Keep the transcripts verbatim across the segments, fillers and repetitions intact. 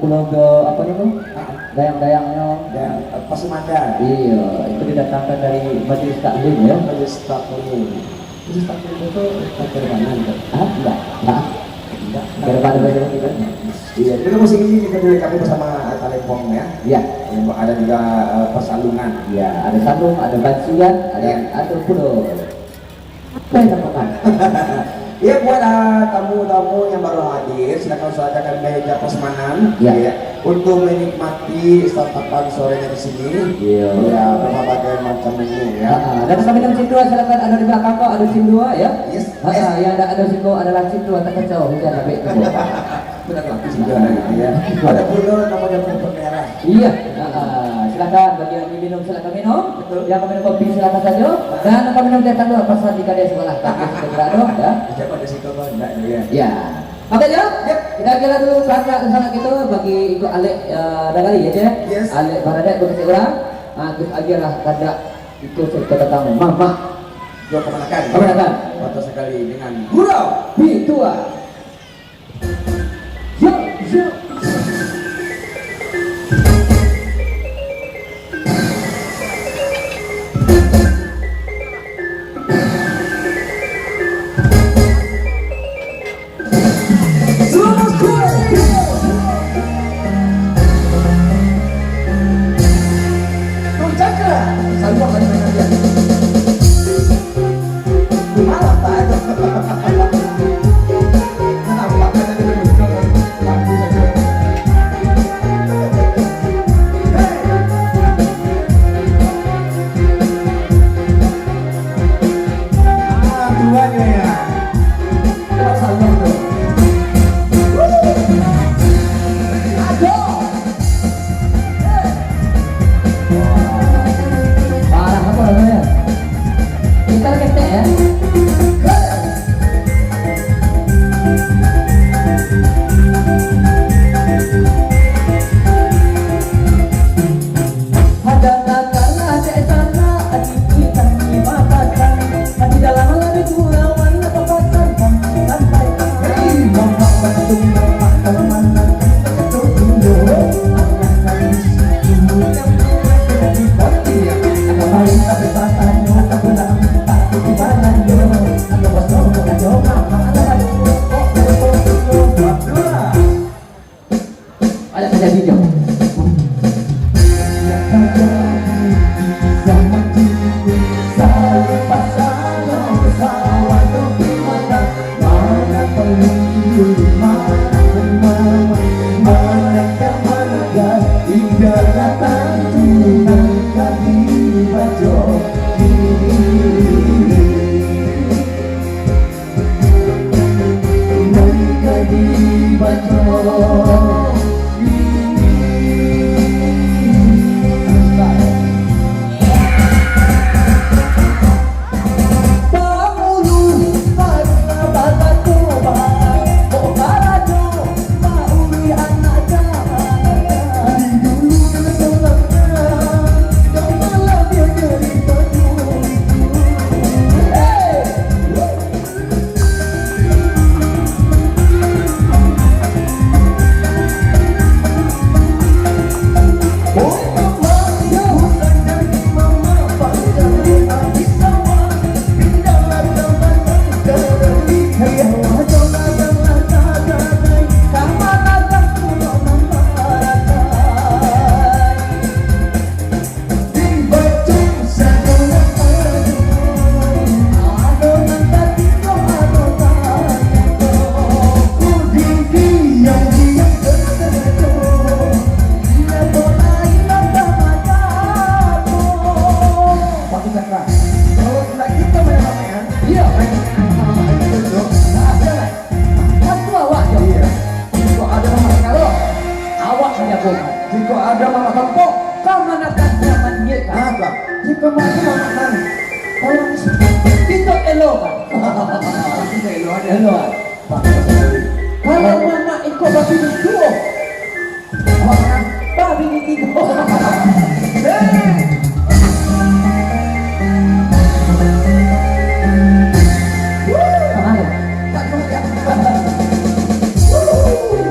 Logo apa ni, Bang? Ah. Dayang-dayangnyo. Dan, eh, Pasumanda. Iya, itu didatangkan dari Majelis Taklim, ya. Majelis Taklim. Majelis Taklim itu Kerbau, kan? Hah? Enggak. Hah? Enggak. Kerbau ada banyak juga. Iya, jadi musim ini kita dari kami bersama Talempong, ya. Iya. Talempong, ada juga, eh, Pasalungan. Iya, ada Salung, ada Bansuan, ada, iya, ada Pulo. Apa yang dilakukan? Ya, buat, ah, tamu-tamu yang baru hadir, silakan sajakan meja prasmanan, iya, ya, untuk menikmati santapan sorenya di sini. Iya. Ya, berbagai macam menu, ya. Ah, dan sambil minum cindua, silakan, ada di belakang, Pak, ada cindua, ya. Yes, ah, yes. Yang tidak ada cindua adalah cindua terkacau, hujan habis tu. Benar lah, cindua lagi, ya. Ada pula namanya pupuk merah. Iya. Ah, silakan, bagi yang ingin minum, silakan minum. Betul. Yang minum kopi, silakan saja. Dan yang minum teh talua, pesan di kadai sebelah. Tapi sudah berada, ya. Siapa di situ, Bang? Enggak, ya. Ya. Oke, ya. Yep. Kita kira dulu perangkat di sana kita bagi ikut Alek, eh, dah kali, ya, Cek? Yes. Alek Baradek bagi orang. Ah, kita agiahlah kandak ikut serta tatamu. Mamak. Jom kamanakan. Kamanakan. Mantap sekali dengan Gurau Pitua. Yo, yo. Parah apa rasanya? Kita ketek ya. Ada tantangan dek sana, ati kami matakan. Ati dalam lalui gurauan, apa pasan kami sampaikan. Hei, Bapak Bandung, Bapak Kalimantan, Bapak Indo, anak kami, sumbu yang kuat, di Bali, ada baik, tapi pasannya tak pulang, tak di badan, yo. Ada bosong, ada jawab, ada lagi, kok, kok, kok, kok, kok, kok. Ada saja video. Satu cakra. Kalau nak kita main ramean, iya, main sama-sama, itu, itu. Nah, jangan. Satu awak je. Iya. Jikok ado mamak sagalo, awak manjagokan. Jikok ado mamak tompok, kamanakan nyaman niatkan. Nah, tu lah. Jikok mamak nan, tolong. Kito elokan. Kito elokan. Elokan. Bagus sekali. Kalau mamak iko babini duo, awak makan babini tigo. Hei. Wuh. Kamari. Tak kamari. Wuh.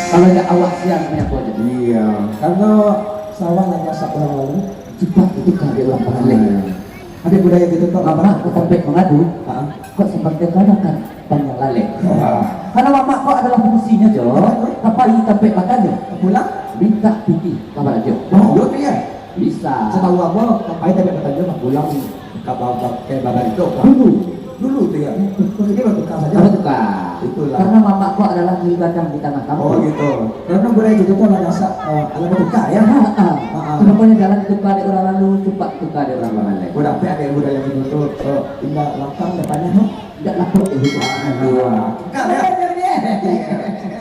Kalau indak awak siang, kami apo ajo? Iyo, karano sawah lah masak urang lalu, cupak ditukar dek urang pagaleh. Hmm. Ado budaya gitu tu. Mamak kok tampek mangadu, ha? Kok sampai terkanakan panjang lalek. Ha. Karano mamak kok adalah fungsinyo jo, ha? Tampek makan jo. Pulang? Mintak pitih ka barajo. Oh, iyo tu yo. Bisa. Satahu ambo, tampek tampek makan jo, pulang ka ba-, ba-, ka barajo. Dulu. Dulu tu yo. Jadi batukar sajo. Batukar. Itulah. Karano mamak kok adalah kayu gadang di tangah kampuang. Oh, gitu. Karano budaya gitu tu lah dasar, eh, alah batukar yo. Ha, ha. Ha, ha. Pokoknyo jalan ditukar dek urang lalu, cupak ditukar dek urang pagaleh. Kok dapek ado budaya gitu tu, eh, indak lantang dapeknyo, ha? Indak lapuk dek urang. Aduh. Tukar yo. Iyo.